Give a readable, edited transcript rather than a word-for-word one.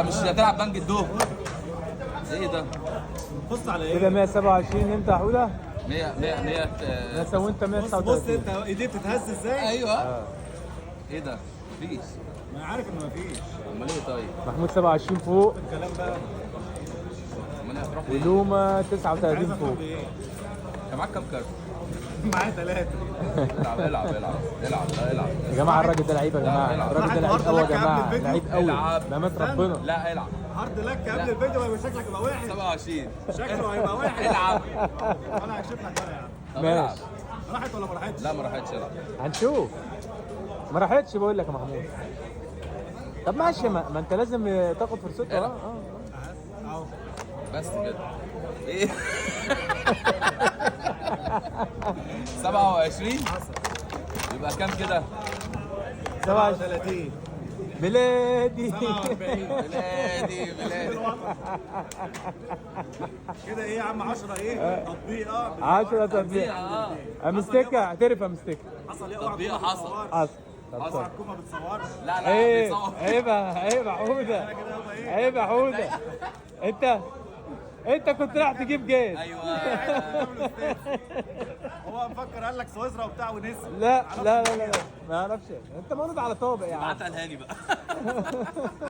انت مش هتلعب بنك الدهر. ايه ده؟ بص على ايه؟ كده 127 انت يا حوده. 100 100 100. بس وانت بص بص 139. انت ايديه بتتهز ازاي؟ ايوه. ايه ده؟ مفيش. ما انا عارف انه مفيش. امال ايه طيب؟ محمود 27 فوق. الكلام بقى. امال ايه هتروح فين؟ ولوما 39 عايز فوق. اطلب ايه؟ انت معاك كام كارت؟ معايا 3. العب العب العب العب. لا العب. يا جماعة الراجل ده لعيب يا جماعة. العب. الراجل ده لعيب قوي يا جماعة، لعيب قوي العب. بأمانة ربنا. لا العب. hard luck قبل الفيديو هيبقى شكلك هيبقى وحش. 27. شكله هيبقى وحش. العب. انا هكشف لك بقى يا عم. طب العب. ماشي. راحت ولا ما راحتش؟ لا ما راحتش. العب. هنشوف. ما راحتش بقول لك يا محمود. طب ماشي، ما انت لازم تاخد فرصته. اه اه اهو بس كده. ايه؟ 27 حصل. يبقى كام كده؟ 37 37 بلادي. 47. بلادي بلادي. كده ايه يا عم؟ 10 ايه؟ تطبيقه. 10 تطبيق. اه امستكه، اعترف امستكه. حصل ايه؟ اوعى تطبيقه تكون ما حصل. بتصورش. حصل. طب حصل. اوعى تكون ما بتصورش. لا لا عيب بيصور. عيب عيب يا حوده. كده يابا ايه؟ عيب يا حوده. انت كنت رايح تجيب جيز. ايوه. هو مفكر قال لك سويسرا وبتاع ونسي. لا لا لا لا ما اعرفش، انت مولود على طابق يا عم. بعتها لهاني بقى.